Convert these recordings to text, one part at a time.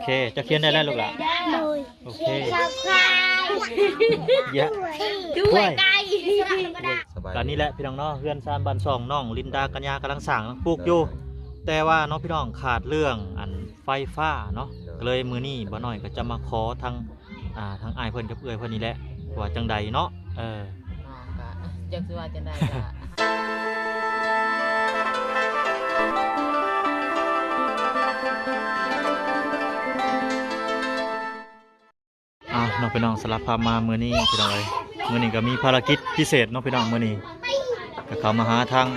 ເຄ ເຈົ້າຂຽນໄດ້ແລ້ວລູກຫຼ້າ? ໂດຍ ໂອເຄ ຂຽນຄວາຍ ຢະ ດ້ວຍໄກ່ ສະຫຼະທຳມະດາ. ກະນີ້ແຫຼະພີ່ນ້ອງເນາະ ເຮືອນຊານບ້ານຊ່ອງ ນ້ອງລິນດາ ກັນຍາກຳລັງສ້າງ ປູກຢູ່ ແຕ່ວ່າເນາະພີ່ນ້ອງ ຂາດເລື່ອງອັນໄຟຟ້າເນາະ ໂດຍ ກະເລີຍມື້ນີ້ບ່າວນ້ອຍກະຈະມາຂໍທາງ ອ່າ ທາງອ້າຍເພິ່ນກັບເອື້ອຍເພິ່ນນີ້ແຫຼະ ວ່າຈັ່ງໃດເນາະ ເອີ ນ້ອງກະຈັກຊິວ່າຈັ່ງໃດກະ ອ່າ ເນາະພີ່ນ້ອງ ສຳລັບພາບມາມື້ນີ້ພີ່ນ້ອງເອີຍ ມື້ນີ້ກະມີພາລະກິດພິເສດເນາະພີ່ນ້ອງ ມື້ນີ້ກະເຂົ້າມາຫາທາງ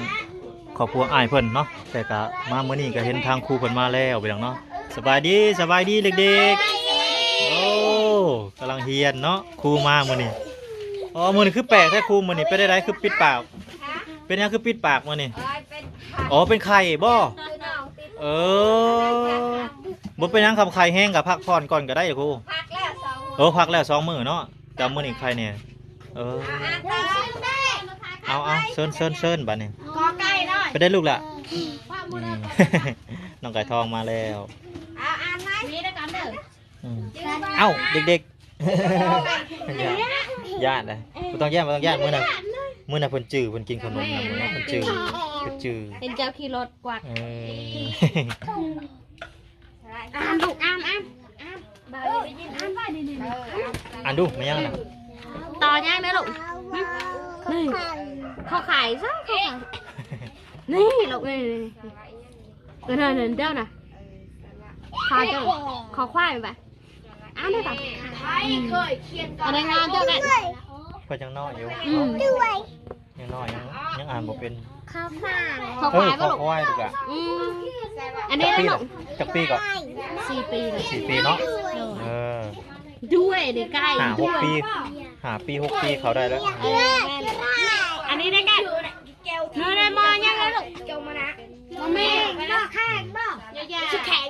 ຄອບຄົວອ້າຍເພິ່ນເນາະ ແຕ່ກະມາມື້ນີ້ກະເຫັນທາງຄູເພິ່ນມາແລ້ວພີ່ນ້ອງເນາະ. ສະບາຍດີ ສະບາຍດີເດັກໆ. ໂອ້ ກຳລັງຮຽນເນາະ ຄູມາມື້ນີ້. ອໍ ມື້ນີ້ຄືແປກແທ້ຄູ ມື້ນີ້ເປັນໃດ ຄືປິດປາກ? ເປັນຫຍັງຄືປິດປາກມື້ນີ້? ອໍ ເປັນໄຂ້ບໍ? ເອີ ບໍ່ເປັນຫຍັງຄັນໄຂ້ແຮງກະພັກຜ່ອນກ່ອນກະໄດ້ຄູ. ເອີ ພັກແລ້ວສອງມື້ເນາະ ແຕ່ມື້ນີ້ໄຂ້ແນ່. ເອີ ເອົາ ເຊີນ ເຊີນ ເຊີນ ບາດນີ້ ກອໄກ່ນ້ອຍ ໄປໄດ້ລູກລະ ນ້ອງໄກ່ທອງມາແລ້ວ. ເອົາ ອ່ານໄວ້ ອືມ ເອົ້າ ເດັກໆ ຢ້ານນະ ບໍ່ຕ້ອງຢ້ານ ບໍ່ຕ້ອງຢ້ານ ມື້ນັ້ນ ມື້ນັ້ນເພິ່ນຈື່ ເພິ່ນກິນຂະໜົມນຳ ມື້ນັ້ນເພິ່ນຈື່ ເພິ່ນຈື່ ເຫັນເຈົ້າຂີ່ລົດກວາດ ເອີ ອ່ານລູກ ອ່ານ ອ່ານ ອ່ານ ອ່ານ ອ່ານ ອ່ານດູ ແມ່ນຫຍັງນະ? ຕໍ່ຍາຍແມ່ລູກ ນີ້ ເຂົາຂາຍຊະ ເຂົາຂາຍ ນີ້ລູກ ນີ້ ນີ້ ເອີ ນັ້ນ ນັ້ນ ເຈົ້ານະ ຂາເຈົ້າ ຂໍຄວາຍໄປ ອ່ານໄດ້ຕາມ ອັນນັ້ນງານເຈົ້າໄດ້ ເພິ່ນຍັງນ້ອຍຢູ່ ອືມ ຍັງນ້ອຍ ຍັງ ຍັງອ່ານບໍ່ເປັນ ຂໍຄວາຍ ຂໍຄວາຍ ເອີ ຂໍຄວາຍ ລູກຫຼ້າ ອືມ ອັນນີ້ລູກ ຈັກປີກະ? ສີ່ປີ ສີ່ປີເນາະ ໂດຍ ເອີ ດ້ວຍເດ້ ໄກ່ ຫ້າ ຫົກປີ ຫ້າປີ ຫົກປີເຂົ້າໄດ້ແລ້ວ ເອີ ແມ່ນ ອັນນີ້ໄດ້ໄກ່ ເນາະ ໄດ້ມາຍັງແລ້ວລູກ ເຈົ້າມານະ ບໍ່ແມ່ນ ບໍ່ແຂງ ບໍ່ ຢ່າ ຊິແຂງ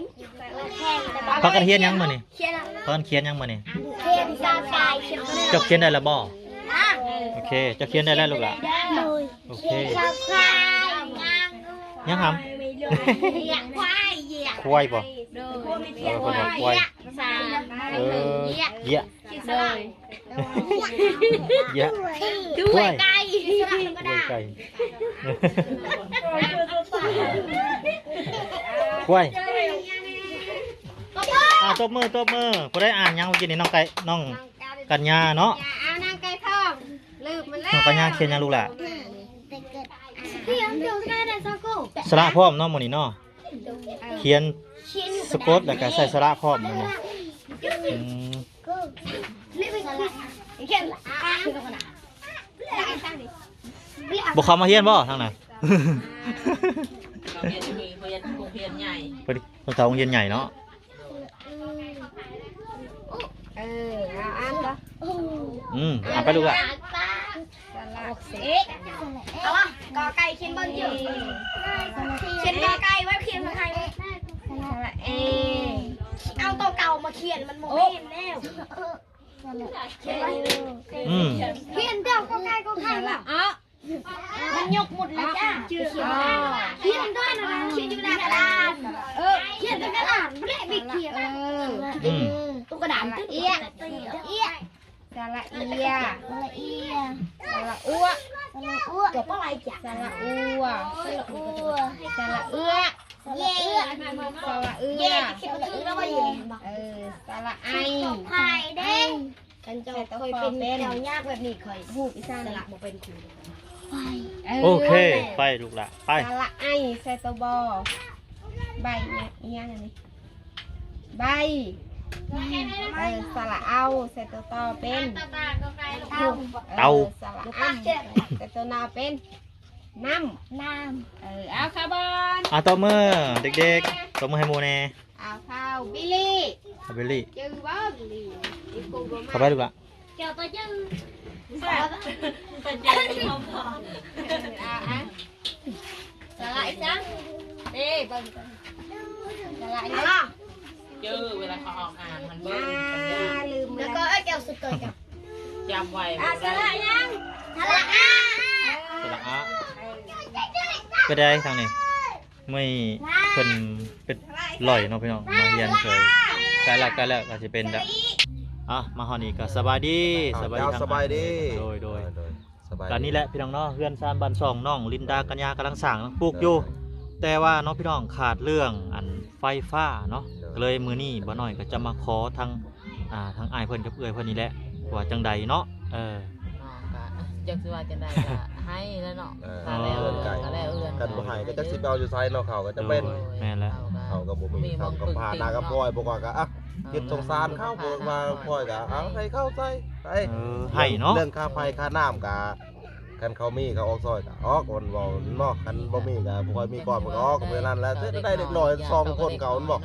ພາກັນຮຽນຫຍັງມື້ນີ້? ຂຽນ ພາກັນຂຽນຫຍັງມື້ນີ້? ຂຽນພາສາໄທ ເຈົ້າຂຽນໄດ້ລະບໍ່? ໂອເຄ ເຈົ້າຂຽນໄດ້ແລ້ວລູກຫຼ້າ ໂດຍ ໂອເຄ ຂຽນຄວາຍ ຍັງຫຳ ຄວາຍ ຄວາຍບໍ່? ໂດຍ ເອີ ເພິ່ນວ່າຄວາຍ ສາມ ເອີ ເຢຍ ໂດຍ ເຢຍ ດ້ວຍໄກ່ ດ້ວຍໄກ່ ຄວາຍ ອ່າ ຕົບມື ຕົບມື ຜູ້ໃດອ່ານຫຍັງເມື່ອກີ້ນີ້? ນ້ອງໄກ່ ນ້ອງກັນຍາເນາະ ອ່າ ນາງໄກ່ທອງ ລືມມັນແລ້ວ ນ້ອງກັນຍາຂຽນຫຍັງລູກຫຼ້າ? ສະຫຼະພ້ອມເນາະ ມື້ນີ້ເນາະ ຂຽນສະກົດ ແລ້ວກະໃສ່ສະຫຼະພ້ອມແມ່ນບໍ່? ອືມ ບໍ່ເຂົ້າມາຮຽນບໍ່ທາງນັ້ນ? ເຂົາຮຽນຢູ່ນີ້ ເຂົາຮຽນໂຮງຮຽນໃຫຍ່ ເພິ່ນ ເພິ່ນເຂົ້າໂຮງຮຽນໃຫຍ່ເນາະ. ເອີ ເອົາອ່ານບໍ່? ອືມ ອ່ານໄປລູກລະ. ສະຫຼະເອ ເອົາວະ ກອໄກ່ຂຽນເບິ່ງຢູ່ ຂຽນກອໄກ່ໄວ້ ຂຽນພາສາໄທ ສະຫຼະເອ ເອົາໂຕເກົ່າມາຂຽນ ມັນບໍ່ແມ່ນແລ້ວ. ສະຫຼະໂອ ອືມ ຂຽນເຈົ້າ ກອໄກ່ ກອໄກ່ ສະຫຼະອະ ມັນຍົກໝົດແລ້ວຈ້າ ຂຽນ ອໍ ຂຽນດ້ວຍນະ ຂຽນຢູ່ໜ້າກະດານ ເອີ ຂຽນໃນກະດານ ບໍ່ໄດ້ໄປຂຽນ ເອີ ອືມ ຕົວກະດານ ສະຫຼະເອ ເອ ສະຫຼະເອຍ ສະຫຼະເອຍ ສະຫຼະອົວ ສະຫຼະອົວ ສະຫຼະອົວ ສະຫຼະເອຍ ສະຫຼະເອຍ ສະຫຼະເອຍ ສະຫຼະເອຍ ສະຫຼະເອຍ ເອີ ສະຫຼະໄອ ໄອ ຄັນເຈົ້າເຄີຍເປັນເຈົ້າຍາກແບບນີ້ ຂ້ອຍຮູ້ອີສານ ສະຫຼະບໍ່ເປັນ ເອີ ໂອເຄ ໄປລູກຫຼ້າ ໄປ ສະຫຼະໄອ ໃສ່ຕົວ ບ ໃບ ອີຫຍັງອັນນີ້? ໃບ ເອີ ສະຫຼະເອົາ ໃສ່ຕົວຕໍ່ເປັນ ເອົາ ເອີ ສະຫຼະອຳ ໃສ່ຕົວນໍເປັນ ນ້ຳ ນ້ຳ ເອີ ເອົາ ຄາບອນ ອ່າ ຕົບມືເດັກໆ ຕົບມືໃຫ້ໝູ່ແດ່ ເອົາ ເຂົ້າ ບິລລີ ເຂົ້າ ບິລລີ ຈື່ບໍ່ ບິລລີ ເຂົ້າໄປລູກຫຼ້າ. ເຈົ້າປະຈື່ ປະຈື່ ເອີ ອ່າ ອ່າ ສະຫຼະອີກຊະ ເອີ ເບິ່ງ ສະຫຼະອີກ ຈື່ ເວລາເຂົາອອກອ່ານ ມັນເບິ່ງ ອ່າ ລືມ ແລ້ວກໍ ເອີ ແກ້ວສຸດໂຕຍ ຈຳໄວ້ ອ່າ ສະຫຼະຫຍັງ? ສະຫຼະອາ ສະຫຼະອາ ເອີ ເປັນໃດທາງນີ້? ມື້ນີ້ເພິ່ນເປັນຮ້ອຍເນາະພີ່ນ້ອງ ມາຮຽນຊ່ວຍ ໃກ້ແລ້ວ ໃກ້ແລ້ວ ກໍຊິເປັນແລ້ວ. ອ່ະ ມາຮອດນີ້ກໍສະບາຍດີ ສະບາຍດີ ເຈົ້າ ທັງ ສະບາຍດີ ໂດຍ ໂດຍ ໂດຍ ສະບາຍດີ. ກໍນີ້ແຫຼະພີ່ນ້ອງເນາະ ເຮືອນຊານບ້ານຊ່ອງ ນ້ອງລິນດາກັນຍາກຳລັງສ້າງ ປູກຢູ່ ໂດຍ ແຕ່ວ່າເນາະພີ່ນ້ອງ ຂາດເລື່ອງອັນໄຟຟ້າເນາະ ໂດຍ ກໍເລີຍມື້ນີ້ບ່າວນ້ອຍກໍຈະມາຂໍທາງ ອ່າ ທາງອ້າຍເພິ່ນກັບເອື້ອຍເພິ່ນນີ້ແຫຼະ ວ່າຈັ່ງໃດເນາະ. ເອີ ນ້ອງກະຈັກຊິວ່າຈັ່ງໃດກະໃຫ້ແຫຼະເນາະ ເອີ ກະແລ້ວເຮືອນ ກະແລ້ວເຮືອນ ຄັນບໍ່ໃຫ້ກໍຈັກຊິໄປເອົາຢູ່ໃສເນາະ ເຂົາກໍຈຳເປັນ ໂດຍ ແມ່ນແຫຼະ ເຂົາກໍບໍ່ມີ ເຂົາກໍພານາກັບພອຍ ບໍ່ວ່າກໍ ອ່ະ ຄິດສົງສານເຂົາ ບໍ່ວ່າພອຍກໍເອົາໃຫ້ເຂົາໃຊ້ໄປ ເອີ ໃຫ້ເນາະ ເລື່ອງຄ່າໄຟຄ່ານ້ຳກໍ ຄັນເຂົາມີເຂົາອອກຊ່ອຍກໍອອກ ເວົ້າເນາະ ຄັນບໍ່ມີກໍບໍ່ຄ່ອຍມີກ່ອນ ເພິ່ນກໍອອກ ເທົ່ານັ້ນແຫຼະ. ເຮັດໄດ້ເດັກນ້ອຍສອງຄົນເຂົາ ເຫັນບໍ່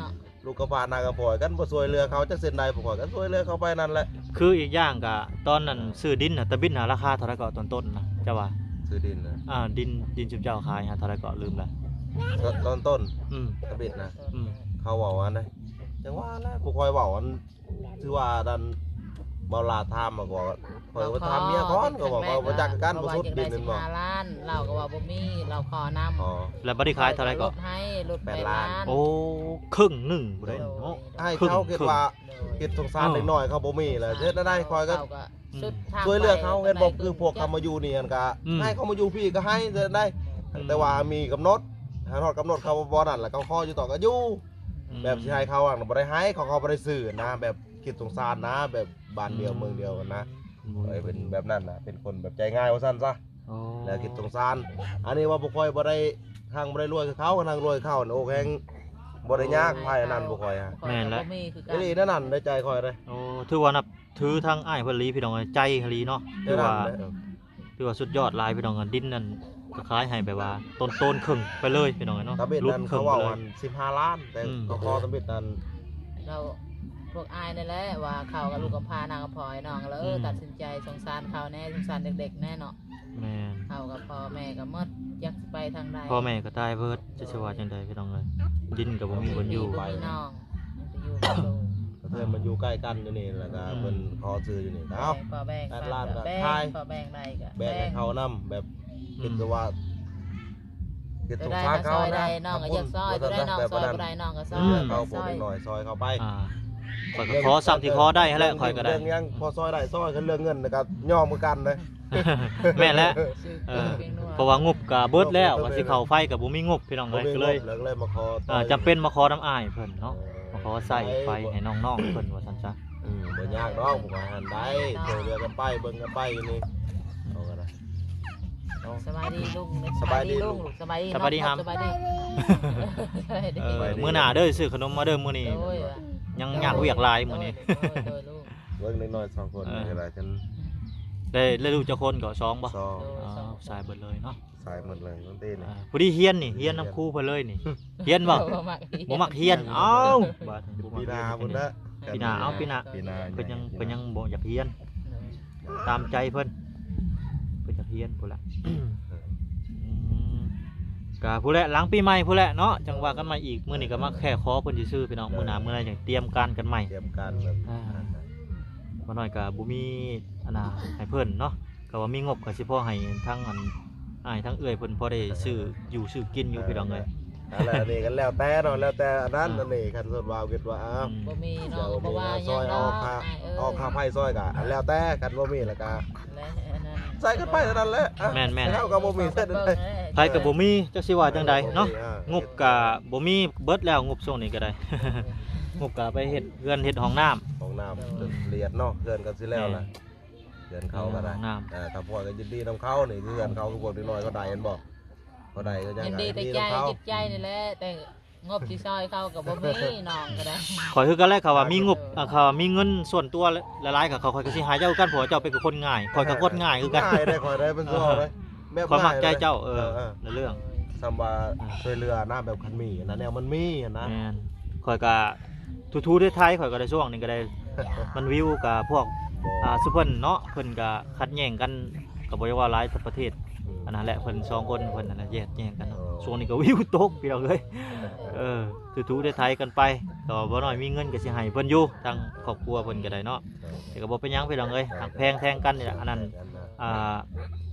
ລູກກໍພານາກັບພອຍ ຄັນບໍ່ຊ່ວຍເຫຼືອເຂົາຈັກເຊັ່ນໃດ ພວກຂ້ອຍກໍຊ່ວຍເຫຼືອເຂົາໄປນັ້ນແຫຼະ. ຄືອີກຢ່າງກໍຕອນນັ້ນຊື້ດິນນະ ຕະບິດນະ ລາຄາເທົ່າໃດເກາະ ຕອນຕົ້ນນະ ເຈົ້າວ່າ ຊື້ດິນນະ ອ່າ ດິນ ດິນຊຸມເຈົ້າຂາຍຫາເທົ່າໃດເກາະ ລືມລະ ຕອນຕົ້ນ ອືມ ຕະບິດນະ ອືມ ເຂົາເວົ້າວ່ານະ ຈັ່ງວ່າແຫຼະ ພວກຂ້ອຍເວົ້າອັນ ຖືວ່າອັນ ເວົ້າລາວຖາມມາກ່ອນ ຂ້ອຍກໍໄປຖາມເມຍກ່ອນ ກໍບອກວ່າບໍ່ຈັກຄືກັນ ບໍ່ສຸດດິນແມ່ນບໍ່ ເພາະວ່າຢາກໄດ້ສິບຫ້າລ້ານ ລາວກໍວ່າບໍ່ມີ ລາວຂໍນຳ ອໍ ແລ້ວບັດນີ້ຂາຍເທົ່າໃດເກາະ ລົດໃຫ້ ລົດແປດລ້ານ ແປດລ້ານ ໂອ້ ເຄິ່ງໜຶ່ງພຸ້ນເດ້ເນາະ ໃຫ້ເຂົາຄິດວ່າ ເອີ ຄິດສົງສານເດັກນ້ອຍເຂົາບໍ່ມີແລ້ວ ເຮັດແນວໃດ ຂ້ອຍກໍ ສຸດ ຊ່ວຍເຫຼືອເຂົາ ເຫັນບໍ່ ຄືພວກເຂົາມາຢູ່ນີ້ຫັ້ນກະ ອືມ ໃຫ້ເຂົາມາຢູ່ພີ້ກໍໃຫ້ ເຮັດແນວໃດ ອືມ ແຕ່ວ່າມີກຳນົດ ຫາຮອດກຳນົດເຂົາບໍ່ນັ້ນ ແລ້ວເຂົາຂໍຢູ່ຕໍ່ກໍຢູ່ ອືມ ແບບຊິໃຫ້ເຂົາຫັ້ນບໍ່ໄດ້ໃຫ້ ເຂົາ ເຂົາບໍ່ໄດ້ຊື້ນະ ແບບຄິດສົງສານນະ ແບບບ້ານດຽວ ອືມ ເມືອງດຽວກັນນະ ໂດຍ ເອີ ເປັນແບບນັ້ນນະ ເປັນຄົນແບບໃຈງ່າຍວ່າຊັ້ນຊະ ອໍ ແລ້ວຄິດສົງສານ ອັນນີ້ວ່າພວກຂ້ອຍບໍ່ໄດ້ ຮັ່ງບໍ່ໄດ້ລວຍຄືເຂົາ ຫັ້ງລວຍຄືເຂົາ ໂອ້ ແຮງບໍ່ໄດ້ຍາກ ໃຜອັນນັ້ນພວກຂ້ອຍ ແມ່ນແຫຼະ ອີ່ຫຼີນັ້ນນັ້ນ ໃນໃຈຂ້ອຍເດ້ ໂອ້ ຖືວ່ານັບ ຖືທາງອ້າຍເພິ່ນອີ່ຫຼີ ພີ່ນ້ອງເອີຍ ໃຈອີ່ຫຼີເນາະ ຖືວ່າ ແມ່ນແຫຼະ ເອີ ຖືວ່າສຸດຍອດຫຼາຍ ພີ່ນ້ອງເອີຍ ດິນນັ້ນກໍຂາຍໃຫ້ແບບວ່າ ໂຕນໆ ເຄິ່ງໄປເລີຍ ພີ່ນ້ອງເອີຍເນາະ ຕຳອິດນັ້ນເຂົາເວົ້າອັນສິບຫ້າລ້ານ ແຕ່ ອືມ ເຂົາຂໍຕຳອິດນັ້ນ ແລ້ວພວກອ້າຍນີ້ແຫຼະວ່າເຂົາກັບລູກກຳພ້ານາງກຳພອຍ ນ້ອງກໍເລີຍ ອືມ ຕັດສິນໃຈ ສົງສານເຂົາແດ່ ສົງສານເດັກໆແດ່ເນາະ ແມ່ນ ເຂົາກັບພໍ່ແມ່ກໍໝົດ ຈັກຊິໄປທາງໃດ ພໍ່ແມ່ກໍຕາຍເບີດ ຈະຊິວ່າຈັ່ງໃດ ພີ່ນ້ອງເອີຍ ດິນກໍບໍ່ມີບ່ອນຢູ່ ບໍ່ມີນ້ອງ ມັນໄປຢູ່ກັບລູກ ເພື່ອນມັນຢູ່ໃກ້ກັນຢູ່ນີ້ ແລ້ວກໍ ອືມ ເພິ່ນຂໍຊື້ຢູ່ນີ້ ເອົາ ແປດລ້ານກໍຂາຍ ພໍແບ່ງໄດ້ກໍແບ່ງໃຫ້ເຂົານຳ ແບບ ອືມ ຄິດວ່າ ຄິດສົງສານເຂົານະ ນ້ອງກໍຢາກຊ່ອຍ ແບບນັ້ນ ນ້ອງກໍຊ່ອຍ ເຂົາ ພວກເດັກນ້ອຍຊ່ອຍເຂົາໄປ ອ່າ ຂ້ອຍກໍຂໍສ່ຳທີ່ຂໍໄດ້ຫັ້ນແຫຼະ ຂ້ອຍກໍໄດ້ ເລື່ອງຫຍັງພໍຊ່ອຍໄດ້ຊ່ອຍ ຄັນເລື່ອງເງິນກໍຍອມຄືກັນເດ້ ແມ່ນແຫຼະ ເອີ ເພາະວ່າງົບກໍເບິດແລ້ວ ວ່າຊິເຂົ້າໄຟກໍບໍ່ມີງົບ ພີ່ນ້ອງເອີຍ ກໍເລີຍ ກໍເລີຍມາຂໍ ອ່າ ຈຳເປັນມາຂໍນຳອ້າຍເພິ່ນເນາະ ເອີ ມາຂໍໃຊ້ໄຟໃຫ້ນ້ອງໆເພິ່ນວ່າຊັ້ນຊະ ອືມ ບໍ່ຍາກດອກ ພວກຂ້ອຍຫັ້ນໄດ້ ຊ່ວຍເຫຼືອກັນໄປ ເບິ່ງກັນໄປຢູ່ນີ້ ເອົາກັນນະ ສະບາຍດີລຸງ ສະບາຍດີລຸງ ສະບາຍດີ ສະບາຍດີ ສະບາຍດີ ເອີ ມື້ໜ້າເດີ ຊື້ຂະໜົມມາເດີ ມື້ນີ້ ໂດຍ ຍັງຍາກວຽກຫຼາຍມື້ນີ້ ໂດຍ ໂດຍ ໂດຍ ເບິ່ງເດັກນ້ອຍສອງຄົນ ເອີ ກໍໄດ້ກັນ ໄດ້ ໄດ້ລູກຈັກຄົນກໍ ສອງບໍ່? ສອງ ໂດຍ ອໍ ສອງ ຊາຍເບິດເລີຍເນາະ ຊາຍໝົດເລີຍ ຕັ້ງແຕ່ນີ້ ອ່າ ຜູ້ທີ່ຮຽນນີ້ ຮຽນນຳຄູເພິ່ນເລີຍນີ້ ຮຽນບໍ່? ບໍ່ມັກຮຽນ ບໍ່ມັກຮຽນ ເອົ້າ ບາດນີ້ ປີໜ້າພຸ້ນນະ ປີໜ້າ ເອົາ ປີໜ້າ ປີໜ້າ ເພິ່ນຍັງ ເພິ່ນຍັງບໍ່ຢາກຮຽນ ຕາມໃຈເພິ່ນ ເພິ່ນຢາກຮຽນພຸ້ນລະ ອືມ ກະພຸ້ນແຫຼະ ຫຼັງປີໃໝ່ພຸ້ນແຫຼະເນາະ ຈັ່ງວ່າກັນໃໝ່ອີກ ມື້ນີ້ກໍມາແຄ່ຂໍເພິ່ນຊື່ໆ ພີ່ນ້ອງ ມື້ໜ້າມື້ໃດຈັ່ງຕຽມການກັນໃໝ່ ຕຽມການ ອ່າ ບໍ່ນ້ອຍກໍບໍ່ມີອັນນ່າໃຫ້ເພິ່ນເນາະ ກໍວ່າມີງົບກໍຊິພໍໃຫ້ທາງອັນ ອ້າຍທາງເອື້ອຍເພິ່ນພໍໄດ້ຊື້ຢູ່ຊື້ກິນຢູ່ ເອີ ພີ່ນ້ອງເອີຍ ອັນນັ້ນອັນນີ້ກໍແລ້ວແຕ່ເນາະ ແລ້ວແຕ່ອັນນັ້ນ ອ່າ ອັນນີ້ ຄັນສົມມຸດວ່າຄິດວ່າ ອ່າ ອືມ ບໍ່ມີເນາະ ກໍບໍ່ວ່າຫຍັງດອກ ອອກຄ່າໄຟຊ່ອຍກໍແລ້ວແຕ່ ຄັນບໍ່ມີແລ້ວກໍ ແລະ ອັນນັ້ນ ໃສ່ກັນໄປເທົ່ານັ້ນແຫຼະ ອ່າ ແມ່ນໆ ເຮົາກໍບໍ່ມີເຊັ່ນໃດ ໃຜກໍບໍ່ມີ ຈັກຊິວ່າຈັ່ງໃດເນາະ ອ່າ ງົບກໍບໍ່ມີ ເບິດແລ້ວງົບຊ່ວງນີ້ກໍໄດ້ ງົບກໍໄປເຮັດເຮືອນເຮັດຫ້ອງນ້ຳ ຫ້ອງນ້ຳ ໂດຍ ລຽດເນາະ ເຮືອນກໍຊິແລ້ວລະ ແມ່ນ ເຮືອນເຂົາກໍໄດ້ ຫ້ອງນ້ຳ ອ່າ ຖ້າພວກກໍຍິນດີນຳເຂົານີ້ ເຮືອນເຂົາ ພວກເດັກນ້ອຍເຂົາໄດ້ ເຫັນບໍ່ ເຂົາໄດ້ກໍຍັງ ຍິນດີແຕ່ໃຈ ນຳເຂົາ ຈິດໃຈນີ້ແຫຼະ ແຕ່ງົບຊິຊ່ອຍເຂົາກໍບໍ່ມີ ນ້ອງກໍໄດ້ ຂ້ອຍຄືກັນແຫຼະ ເຂົາວ່າມີງົບ ອ່າ ເຂົາວ່າມີເງິນສ່ວນຕົວຫຼາຍໆ ກໍຂ້ອຍກໍຊິໃຫ້ເຈົ້າຄືກັນ ເພາະວ່າເຈົ້າເປັນຄົນງ່າຍ ຂ້ອຍກໍຄົນງ່າຍຄືກັນ ງ່າຍໄດ໋ ຂ້ອຍໄດ້ເປັນ ເອີ ສ່ວນໄດ໋ ແບບງ່າຍ ຂ້ອຍມັກໃຈເຈົ້າ ເອີ ເອີ ໃນເລື່ອງ ສ່ຳວ່າຊ່ວຍເຫຼືອນະ ແບບຄັນມີນະ ແນວມັນມີນະ ແມ່ນ ຂ້ອຍກໍ ໄທຂ້ອຍກໍໄດ້ ຊ່ວງນີ້ກໍໄດ້ ມັນວິວກັບພວກ ບໍ່ ອ່າ ຊຸມເພິ່ນເນາະ ເພິ່ນກໍຂັດແຍ່ງກັນ ກໍບໍ່ຢາກເວົ້າຫຼາຍ ປະເທດ ອືມ ອັນນັ້ນແຫຼະ ເພິ່ນສອງຄົນເພິ່ນນັ້ນແຫຼະ ແຍກແຍກກັນເນາະ ອ່າ ຊ່ວງນີ້ກໍວິວຕົກ ພີ່ນ້ອງເອີຍ ເອີ ທຸໆໄທໆກັນໄປ ກໍບໍ່ນ້ອຍມີເງິນກໍຊິໃຫ້ເພິ່ນຢູ່ ທາງຄອບຄົວເພິ່ນກໍໄດ້ເນາະ ເອີ ແຕ່ກໍບໍ່ເປັນຫຍັງ ພີ່ນ້ອງເອີຍ ຮັກແພງແທງກັນນີ້ແຫຼະ ອັນນັ້ນ ອ່າ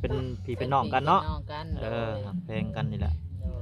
ເປັນພີ່ເປັນນ້ອງກັນເນາະ ເປັນພີ່ເປັນນ້ອງກັນ ເອີ ໂດຍ ຮັກແພງກັນນີ້ແຫຼະ ໂດຍ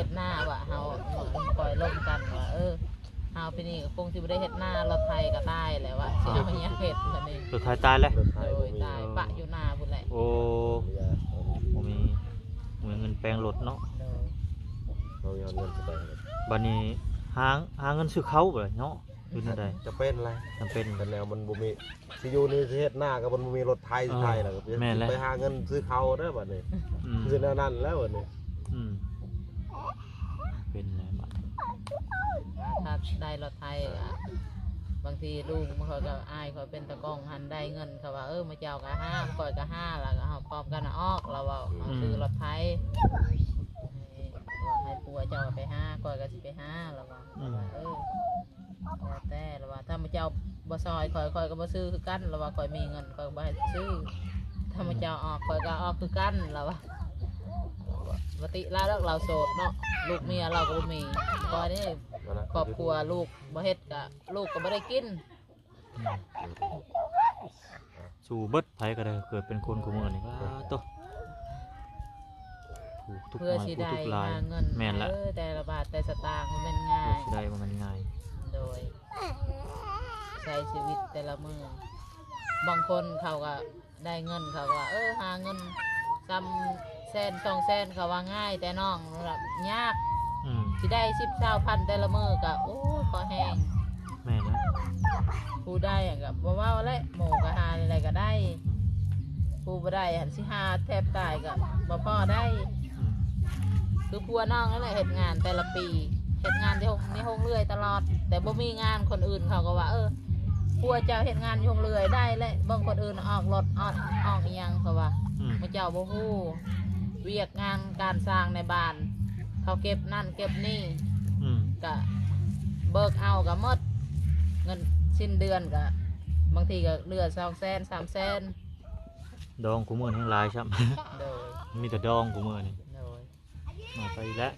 ຮັດນາວ່າ ເຮົາຂ້ອຍລົມກັນວ່າ ເອີ ເຮົາປີນີ້ກໍຄົງຊິບໍ່ໄດ້ເຮັດນາ ລົດໄຖກໍຕາຍແລ້ວວ່າ ຊິເອົາຫຍັງເຮັດບັດນີ້ ລົດໄຖຕາຍແລ້ວ ໂດຍ ຕາຍປະຢູ່ນາພຸ້ນແຫຼະ ໂອ້ ບໍ່ມີ ບໍ່ມີເງິນແປງລົດເນາະ ໂດຍ ບໍ່ມີເງິນຊິໄປ ບັດນີ້ຫາ ຫາເງິນຊື້ເຂົ້າບໍ່ເນາະ ເປັນແນວໃດ ຈຳເປັນແຫຼະ ຈຳເປັນ ແລ້ວມັນບໍ່ມີ ຊິຢູ່ນີ້ຊິເຮັດນາກໍມັນບໍ່ມີລົດໄຖ ເອີ ຊິໄຖແລ້ວ ແມ່ນແຫຼະ ໄປຫາເງິນຊື້ເຂົ້າເດີບັດນີ້ ອືມ ຄືແນວນັ້ນແລ້ວບັດນີ້ ອືມ ເປັນແລ້ວບັດ ຖ້າໄດ້ລົດໄຖ ບາງທີລຸງມັນ ຂ້ອຍກໍອາຍ ຂ້ອຍເປັນຕາກ້ອງຫັ້ນ ໄດ້ເງິນ ເຂົາວ່າ ເອີ ມາເຈົ້າກໍຫາ ຂ້ອຍກໍຫາ ແລ້ວກໍເຮົາພ້ອມກັນອອກ ລາວເວົ້າ ເຮົາຊື້ລົດໄຖ ອືມ ໃຫ້ ໃຫ້ຜົວເຈົ້າໄປຫາ ຂ້ອຍກໍຊິໄປຫາ ລາວວ່າ ອືມ ເອີ ແລ້ວແຕ່ລະວ່າ ຖ້າໝູ່ເຈົ້າບໍ່ຊ່ອຍຂ້ອຍ ຂ້ອຍກໍບໍ່ຊື້ຄືກັນ ລະວ່າ ຂ້ອຍມີເງິນ ຂ້ອຍກໍບໍ່ໃຫ້ຊື້ ຖ້າໝູ່ເຈົ້າອອກ ຂ້ອຍກໍອອກຄືກັນ ລະວ່າ. ບໍ່ຕິລາວດອກ ລາວໂສດເນາະ ລູກເມຍລາວກໍບໍ່ມີ ຂ້ອຍນີ້ ຄອບຄົວລູກບໍ່ເຮັດ ກະລູກກໍບໍ່ໄດ້ກິນ. ອືມ ສູ້ເບິດ ໃຜກໍໄດ້ເກີດເປັນຄົນຄູ່ມື້ນີ້ ປາໂຕ ທຸກ ທຸກ ເພື່ອຊິໄດ້ຫາເງິນ ແມ່ນລະ ເອີ ແຕ່ລະບາດແຕ່ສະຕາງບໍ່ແມ່ນງ່າຍ ເພື່ອຊິໄດ້ບໍ່ແມ່ນງ່າຍ ໂດຍ ໃຊ້ຊີວິດແຕ່ລະມື້ ບາງຄົນເຂົາກໍ ໄດ້ເງິນເຂົາວ່າ ເອີ ຫາເງິນຊ່ຳແສນສອງແສນ ເຂົາວ່າງ່າຍ ແຕ່ນ້ອງລະຍາກ ອືມ ຊິໄດ້ສິບຊາວພັນແຕ່ລະມື້ກະ ໂອ້ ພໍແຮງ ແມ່ນລະ ຜູ້ໄດ້ກໍບໍ່ເວົ້າແຫຼະ ໝູ່ກໍຫາແນວໃດກໍໄດ້ ອືມ ຜູ້ບໍ່ໄດ້ຫັ້ນຊິຫາແທບຕາຍກໍບໍ່ພໍໄດ້ ອືມ ຄືຜົວນ້ອງນັ້ນແຫຼະ ເຮັດງານແຕ່ລະປີ ເຮັດງານທີ່ໂຮງ ໃນໂຮງເລື່ອຍຕະຫຼອດ ແຕ່ບໍ່ມີງານ ຄົນອື່ນເຂົາກໍວ່າ ເອີ ຜົວເຈົ້າເຮັດງານຢູ່ໂຮງເລື່ອຍໄດ້ແຫຼະ ເບິ່ງຄົນອື່ນອອກລົດ ອອກ ອອກອີ່ຫຍັງ ເຂົາວ່າ ອືມ ໝູ່ເຈົ້າບໍ່ຮູ້ ວຽກງານການສ້າງໃນບ້ານ ເຂົາເກັບນັ້ນເກັບນີ້ ອືມ ກະເບີກເອົາກະໝົດ ເງິນສິ້ນເດືອນກະ ບາງທີກະເຫຼືອສອງແສນ ສາມແສນ ດອງຄູ່ມື້ແຮ່ງຫຼາຍຊ້ຳ ໂດຍ ມີແຕ່ດອງຄູ່ມື້ນີ້ ໂດຍ ມາໄປອີກແລ້ວ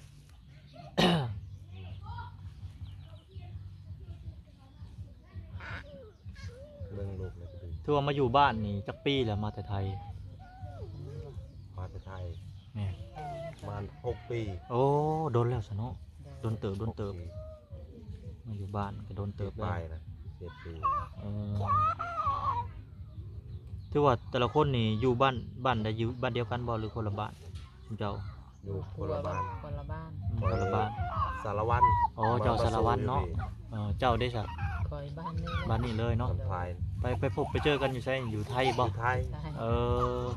ເບິ່ງລູກແລ້ວກໍດີ ຖືວ່າມາຢູ່ບ້ານນີ້ຈັກປີແລ້ວ ມາແຕ່ໄທ? ມາແຕ່ໄທ ແມ່ນ ປະມານຫົກປີ ໂອ້ ດົນແລ້ວຊະເນາະ ໂດນເຕີບ ໂດນເຕີບ ຫົກປີ ມາຢູ່ບ້ານກໍດົນເຕີບແລ້ວ ປາຍນະ ເຈັດປີ ເອີ ຖືວ່າແຕ່ລະຄົນນີ້ຢູ່ບ້ານ ບ້ານໃດ ຢູ່ບ້ານດຽວກັນບໍ່ ຫຼືຄົນລະບ້ານ ຊຸມເຈົ້າ? ຢູ່ຄົນລະບ້ານ ຄົນລະບ້ານ ອືມ ຄົນລະບ້ານ ສາລະວັນ ອໍ ເຈົ້າສາລະວັນເນາະ ເອີ ເຈົ້າເດ້ຊະ? ຂ້ອຍບ້ານນີ້ ບ້ານນີ້ເລີຍເນາະ ໄປ ໄປພົບໄປເຈີກັນຢູ່ໃສ? ຢູ່ໄທບໍ່? ຢູ່ໄທ ເອີ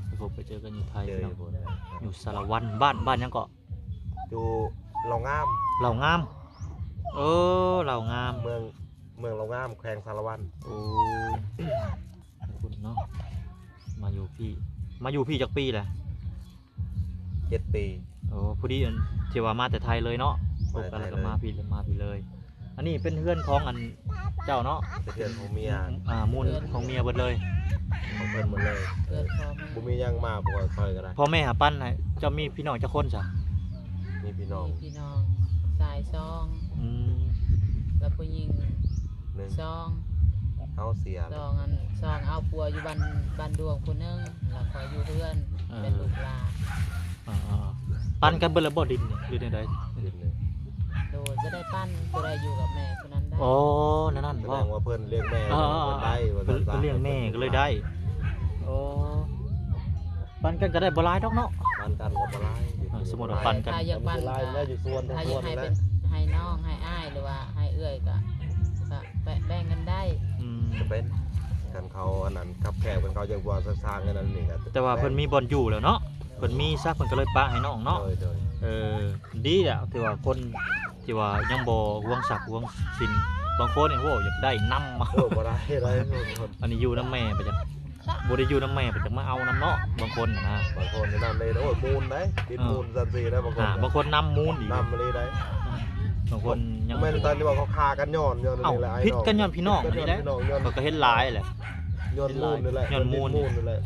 ໄປພົບໄປເຈີກັນຢູ່ໄທເນາະ ຢູ່ສາລະວັນ ບ້ານ ບ້ານຫຍັງເກາະ? ຢູ່ເລົ່າງາມ ເລົ່າງາມ ເອີ ເລົ່າງາມ ເມືອງ ເມືອງເລົ່າງາມ ແຂວງສາລະວັນ ໂອ້ ເນາະ ມາຢູ່ພີ້ ມາຢູ່ພີ້ຈັກປີແລ້ວ? ເຈັດປີ ໂອ້ ພໍດີອັນທີ່ວ່າມາແຕ່ໄທເລີຍເນາະ ມາແຕ່ໄທເລີຍ ປົກກັນແລ້ວກໍມາພີ້ ມາພີ້ເລີຍ ອັນນີ້ເປັນເຮືອນຂອງອັນເຈົ້າເນາະ ເປັນເຮືອນຂອງເມຍ ອ່າ ມູນຂອງເມຍເບິດເລີຍ ຂອງເພິ່ນໝົດເລີຍ ເຮືອນຂອງ ບໍ່ມີຫຍັງມາ ບໍ່ຄ່ອຍໄປກໍໄດ້ ພໍ່ແມ່ຫາປັນໃຫ້ ເຈົ້າມີພີ່ນ້ອງຈັກຄົນຊະ? ມີພີ່ນ້ອງ ມີພີ່ນ້ອງຊາຍສອງ ອືມ ແລ້ວຜູ້ຍິງໜຶ່ງ ສອງ ເຮົາເສຍ ສອງອັນ ສອງເອົາຜົວຢູ່ບ້ານ ບ້ານດວງຜູ້ໜຶ່ງ ແລ້ວຂ້ອຍຢູ່ເຮືອນ ເອີ ເປັນລູກຫຼານ ອ່າໆ ປັນກັນເບິດແລ້ວບໍ່ດິນນີ້ ຫຼືແນວໃດ? ດິນນີ້ ໂດຍ ບໍ່ໄດ້ປັນ ຜູ້ໃດຢູ່ກັບແມ່ຜູ້ນັ້ນໄດ້ ອໍ ແນວນັ້ນ ສະແດງວ່າເພິ່ນລ້ຽງແມ່ ເອີ ເພິ່ນໄດ້ ເພິ່ນ ເພິ່ນລ້ຽງແມ່ກໍເລີຍໄດ້ ໂອ້ ປັນກັນກໍໄດ້ບໍ່ຫຼາຍດອກເນາະ ປັນກັນກໍບໍ່ຫຼາຍ ເອີ ສົມມຸດວ່າປັນກັນ ຖ້າຢາກປັນກໍ ຖ້າຢາກໃຫ້ເປັນ ໃຫ້ນ້ອງ ໃຫ້ອ້າຍ ຫຼືວ່າໃຫ້ເອື້ອຍກໍ ກໍແບ່ງກັນໄດ້ ອືມ ຈະເປັນ ຄັນເຂົາອັນນັ້ນຄັບແຄບກັນ ເຂົາຢາກວ່າສ້າງກັນນັ້ນນີ້ກໍ ແຕ່ວ່າເພິ່ນມີບ່ອນຢູ່ແລ້ວເນາະ ເພິ່ນມີຊະ ເພິ່ນກໍເລີຍປະໃຫ້ນ້ອງເນາະ ໂດຍ ໂດຍ ເອີ ດີແລ້ວ ຖືວ່າຄົນ ທີ່ວ່າຍັງບໍ່ຫວງຊັບຫວງສິນ ບາງຄົນນີ້ ໂອ້ ຢາກໄດ້ນຳ ເອີ ບໍ່ໄດ້ ໄດ້ ອັນນີ້ຢູ່ນຳແມ່ໄປຈັກ ບໍ່ໄດ້ຢູ່ນຳແມ່ໄປຈັກມາເອົານຳເນາະ ບາງຄົນນະ ບາງຄົນນັ້ນເດ້ ໂອ້ຍ ມູນໄດ໋ ຕິດ ເອີ ມູນຊັ້ນຊີ້ໄດ໋ ບາງຄົນ ອ່າ ບາງຄົນນຳມູນອີກ ນຳອີ່ຫຼີໄດ໋ ບາງຄົນຍັງ ແມ່ນຕອນທີ່ວ່າເຂົາຂ້າກັນຍ້ອນ ຍ້ອນນີ້ແຫຼະ ຜິດກັນຍ້ອນພີ່ນ້ອງນີ້ແຫຼະ ຍ້ອນພີ່ນ້ອງ ຂ້ອຍກໍເຫັນຫຼາຍແຫຼະ ຍ້ອນມູນນີ້ແຫຼະ ຍ້ອນມູນ ມູນນີ້ແຫຼະ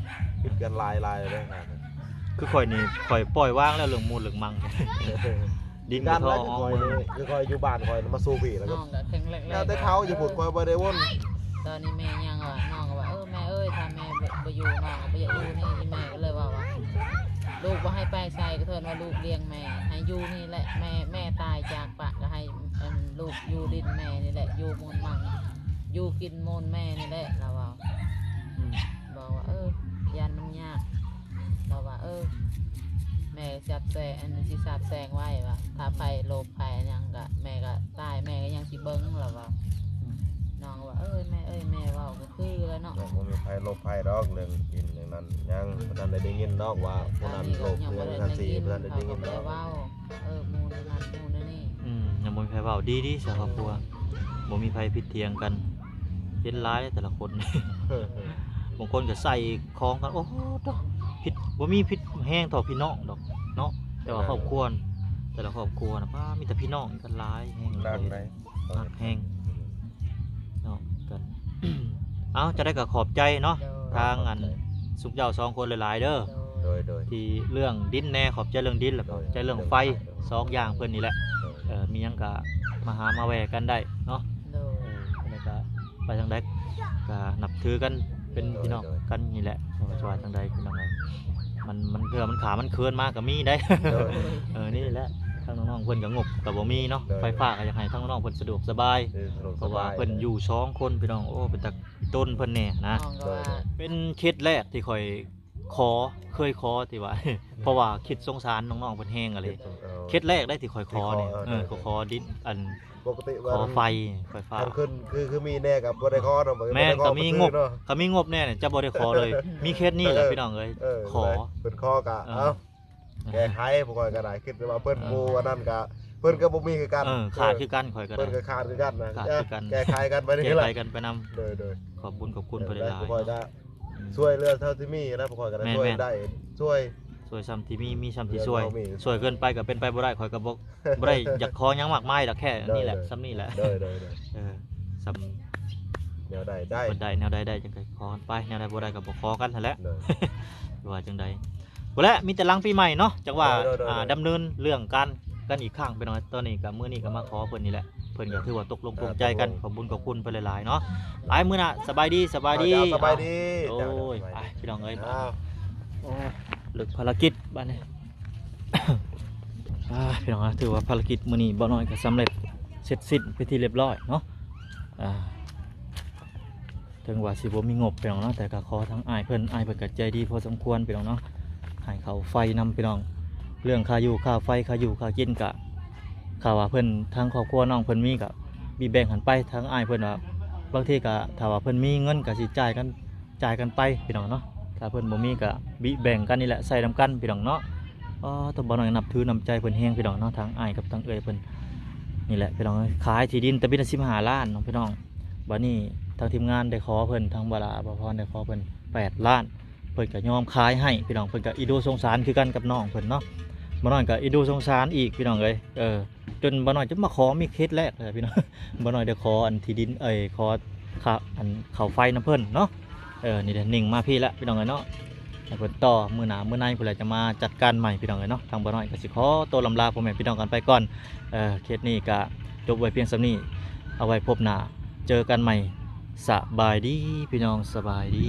ຜິດກັນຫຼາຍໆເດ້ ຄືຂ້ອຍນີ້ ຂ້ອຍປ່ອຍວາງແລ້ວເລື່ອງມູນເລື່ອງມັງ ດິນກໍທໍ່ອອກເມືອງ ຄືຂ້ອຍຢູ່ບ້ານຂ້ອຍມາສູ່ພີ້ແລ້ວກໍ ນ້ອງກໍແຂງແຮງ ແລ້ວແຕ່ເຂົາຢູ່ພຸ້ນ ຂ້ອຍບໍ່ໄດ້ວົນ ຕອນນີ້ແມ່ຍັງວ່າ ນ້ອງກໍວ່າ ເອີ ແມ່ເອີຍ ຖ້າແມ່ບໍ່ ບໍ່ຢູ່ ນ້ອງກໍບໍ່ຢາກຢູ່ນີ້ ອີ່ແມ່ກໍເລີຍເວົ້າວ່າ ລູກບໍ່ໃຫ້ໄປໃສ ກໍເຖິງວ່າລູກລ້ຽງແມ່ ໃຫ້ຢູ່ນີ້ແຫຼະ ແມ່ ແມ່ຕາຍຈາກປະ ກໍໃຫ້ ອັນ ລູກຢູ່ດິນແມ່ນີ້ແຫຼະ ຢູ່ມູນມັງ ຢູ່ກິນມູນແມ່ນີ້ແຫຼະ ລາວເວົ້າ ອືມ ບອກວ່າ ເອີ ຢ້ານມັນຍາກ ລາວວ່າ ເອີ ແມ່ສາບແຊ່ງ ອັນ ຊິສາບແຊ່ງໄວ້ວ່າ ຖ້າໃຜໂລບໃຜຫຍັງກະ ແມ່ກະຕາຍ ແມ່ກໍຍັງຊິເບິ່ງ ລາວວ່າ ອືມ ນ້ອງວ່າ ເອີ ແມ່ເອີຍ ແມ່ເວົ້າກໍຄືແລ້ວເນາະ ຍັງບໍ່ມີໃຜໂລບໃຜດອກ ເລື່ອງກິນເລື່ອງນັ້ນ ຍັງບໍ່ທັນໄດ້ໄດ້ຍິນດອກວ່າຜູ້ນັ້ນໂລບເລື່ອງນັ້ນຊິ ບໍ່ທັນໄດ້ໄດ້ຍິນດອກ ເຂົາກໍບໍ່ໄດ້ເວົ້າ ເອີ ໝູ່ນັ້ນໝູ່ນີ້ ອືມ ຍັງບໍ່ມີໃຜເວົ້າ ດີໆ ສາວຄອບຄົວ ບໍ່ມີໃຜຜິດຖຽງກັນ ເຫັນຫຼາຍແຕ່ລະຄົນ ບາງຄົນກໍໃສ່ຂອງກັນ ໂອ້ໂຫ ຜິດ ບໍ່ມີຜິດແຮງເທົ່າພີ່ນ້ອງດອກເນາະ ແຕ່ວ່າຄອບຄົວ ແຕ່ລະຄອບຄົວນະ ປ້າ ມີແຕ່ພີ່ນ້ອງກັນຫຼາຍແຮງ ໜັກໃດ໋ ໜັກແຮງ ອືມ ເອົາ ຈັ່ງໃດກໍຂອບໃຈເນາະ ໂດຍ ທາງອັນ ຂອບໃຈ ຊຸມເຈົ້າສອງຄົນຫຼາຍໆເດີ ໂດຍ ໂດຍ ໂດຍ ທີ່ເລື່ອງດິນແດ່ ຂອບໃຈເລື່ອງດິນ ແລ້ວກໍ ໂດຍ ຂອບໃຈເລື່ອງໄຟ ໂດຍ ສອງຢ່າງເພິ່ນນີ້ແຫຼະ ໂດຍ ເອີ ມີຫຍັງກໍມາຫາມາແວ່ກັນໄດ້ເນາະ ໂດຍ ເອີ ຈັ່ງໃດກໍໄປທາງໃດກໍນັບຖືກັນເປັນ ໂດຍ ພີ່ນ້ອງ ໂດຍ ກັນນີ້ແຫຼະ ບໍ່ວ່າຈະວ່າຈັ່ງໃດພີ່ນ້ອງເອີຍ ມັນ ມັນເທື່ອມັນຂາມັນເຂີນມາກໍມີໄດ໋ ໂດຍ ເອີ ນີ້ແຫຼະ ທາງນ້ອງໆເພິ່ນກໍງົບກໍບໍ່ມີເນາະ ໂດຍ ໄຟຟ້າກໍຢາກໃຫ້ທາງນ້ອງໆເພິ່ນສະດວກສະບາຍ ເອີ ສະດວກສະບາຍ ເພາະວ່າເພິ່ນຢູ່ສອງຄົນພີ່ນ້ອງ ໂອ້ ເປັນຕາ ຕົນເພິ່ນແດ່ນະ ນ້ອງກໍວ່າ ໂດຍ ໂດຍ ເປັນເຂດແລກທີ່ຂ້ອຍຂໍ ເຄີຍຂໍທີ່ວ່າ ເພາະວ່າຄິດສົງສານນ້ອງໆເພິ່ນແຮງອີ່ຫຼີ ເອີ ເຂດແລກໄດ້ທີ່ຂ້ອຍຂໍນີ້ ເອີ ເອີ ເອີ ກໍຂໍດິນ ອັນ ປົກກະຕິວ່າຂໍໄຟ ໄຟຟ້າ ຄັນຂຶ້ນ ຄື ຄືມີແດ່ກໍບໍ່ໄດ້ຂໍເນາະ ແມ່ນ ບໍ່ໄດ້ຂໍ ກໍມີງົບ ເນາະ ກໍມີງົບແດ່ຈະບໍ່ໄດ້ຂໍເລີຍ ມີເຂດນີ້ແຫຼະ ເອີ ພີ່ນ້ອງເອີຍ ເອີ ຂໍ ເພິ່ນຂໍກໍ ເອີ ເອົາ ແກ້ໄຂ ພວກຂ້ອຍກໍໄດ້ ຄິດວ່າເພິ່ນ ເອີ ບໍ່ອັນນັ້ນກໍ ເພິ່ນກໍບໍ່ມີຄືກັນ ເອີ ຂາດຄືກັນ ຂ້ອຍກໍໄດ້ ເພິ່ນກໍຂາດຄືກັນນະ ຂາດຄືກັນ ແກ້ໄຂກັນໄປນີ້ແຫຼະ ແກ້ໄຂກັນໄປນຳ ໂດຍ ໂດຍ ຂອບບຸນຂອບຄຸນເພິ່ນຫຼາຍໆ ພວກຂ້ອຍກໍ ເນາະ ອືມ ຊ່ວຍເຫຼືອເທົ່າທີ່ມີນະ ພວກຂ້ອຍກໍໄດ້ ແມ່ນໆ ຊ່ວຍໄດ້ ຊ່ວຍ ຊ່ວຍສ່ຳທີ່ມີ ມີສ່ຳທີ່ຊ່ວຍ ເຫຼືອເທົ່າມີ ຊ່ວຍເກີນໄປກໍເປັນໄປບໍ່ໄດ້ ຂ້ອຍກໍບໍ່ ບໍ່ໄດ້ຢາກຂໍຫຍັງມາກມາຍດອກ ແຄ່ນີ້ແຫຼະ ໂດຍ ໂດຍ ສ່ຳນີ້ແຫຼະ ໂດຍ ໂດຍ ໂດຍ ເອີ ສ່ຳ ແນວໃດໄດ້ ເພິ່ນໄດ້ແນວໃດໄດ້ ຈັ່ງກໍຂໍກັນໄປ ແນວໃດບໍ່ໄດ້ກໍບໍ່ຂໍກັນຫັ້ນແຫຼະ ໂດຍ ວ່າຈັ່ງໃດ ພຸ້ນແຫຼະ ມີແຕ່ຫຼັງປີໃໝ່ເນາະ ຈັ່ງວ່າ ໂດຍ ໂດຍ ອ່າ ໂດຍ ດຳເນີນເລື່ອງການກັນອີກຄັ້ງ ພີ່ນ້ອງ ຕອນນີ້ກໍ ມື້ນີ້ກໍມາຂໍເພິ່ນນີ້ແຫຼະ ເພິ່ນກໍຖືວ່າຕົກລົງ ອ່າ ຕົກໃຈກັນ ຂອບຄຸນ ຂອບຄຸນເພິ່ນຫຼາຍໆເນາະ ໄປ ມື້ໜ້າ ສະບາຍດີ ສະບາຍດີ ອ່າ ສະບາຍດີ ໂອ້ຍ ເຈົ້າ ໄປ ພີ່ນ້ອງເອີຍ ອ້າວ ໂອ້ຍ ເລີກພາລະກິດບາດນີ້ ອ່າ ພີ່ນ້ອງ ຖືວ່າພາລະກິດມື້ນີ້ບໍ່ນ້ອຍກໍສຳເລັດເສັດສິ້ນເປັນທີ່ລຽບຮ້ອຍເນາະ ອ່າ ເຖິງວ່າຊິບໍ່ມີງົບ ພີ່ນ້ອງເນາະ ແຕ່ກໍຂໍທາງອ້າຍເພິ່ນ ອ້າຍເພິ່ນກໍໃຈດີພໍສົມຄວນ ພີ່ນ້ອງເນາະ ໃຫ້ເຂົ້າໄຟນຳ ພີ່ນ້ອງ ເລື່ອງຄ່າຢູ່ຄ່າໄຟ ຄ່າຢູ່ຄ່າກິນກໍ ຖ້າວ່າເພິ່ນ ທາງຄອບຄົວນ້ອງເພິ່ນມີກໍບິແບ່ງກັນໄປ ທາງອ້າຍເພິ່ນວ່າ ບາງທີກໍຖ້າວ່າເພິ່ນມີເງິນກໍຊິຈ່າຍກັນ ຈ່າຍກັນໄປ ພີ່ນ້ອງເນາະ ຖ້າເພິ່ນບໍ່ມີກໍບິແບ່ງກັນນີ້ແຫຼະ ໃຊ້ນຳກັນ ພີ່ນ້ອງເນາະ ອໍ ຕ້ອງ ບໍ່ນ້ອຍນັບຖືນ້ຳໃຈເພິ່ນແຮງ ພີ່ນ້ອງເນາະ ທາງອ້າຍກັບທາງເອື້ອຍເພິ່ນນີ້ແຫຼະ ພີ່ນ້ອງ ຂາຍທີ່ດິນຕະບິດລະສິບຫ້າລ້ານເນາະ ພີ່ນ້ອງ ບາດນີ້ທາງທີມງານໄດ້ຂໍເພິ່ນ ທາງບໍ່ຫຼ້າບໍ່ພອນໄດ້ຂໍເພິ່ນແປດລ້ານ ເພິ່ນກໍຍອມຂາຍໃຫ້ ພີ່ນ້ອງ ເພິ່ນກໍອີດູສົງສານຄືກັນກັບນ້ອງເພິ່ນເນາະ ບໍ່ນ້ອຍກໍອີດູສົງສານອີກ ພີ່ນ້ອງເອີຍ ເອີ ຈົນບໍ່ນ້ອຍຈະມາຂໍມີເຂດແລກເລີຍ ພີ່ນ້ອງ ບໍ່ນ້ອຍໄດ້ຂໍອັນທີ່ດິນ ເອີຍ ຂໍຄ່າ ອັນເຂົ້າໄຟນຳເພິ່ນເນາະ ເອີ ນີ້ເດ້ ນິ່ງມາພີ້ລະ ພີ່ນ້ອງເອີຍເນາະ ໃຫ້ເພິ່ນຕໍ່ມື້ໜ້າມື້ໃນພຸ້ນແຫຼະ ຈະມາຈັດການໃໝ່ ພີ່ນ້ອງເອີຍເນາະ ທາງບໍ່ນ້ອຍກໍຊິຂໍໂຕລຳລາພໍ່ແມ່ພີ່ນ້ອງກັນໄປກ່ອນ ເອີ ເຂດນີ້ກໍຈົບໄວ້ພຽງສ່ຳນີ້ ເອົາໄວ້ພົບໜ້າເຈີກັນໃໝ່ ສະບາຍດີ ພີ່ນ້ອງ ສະບາຍດີ.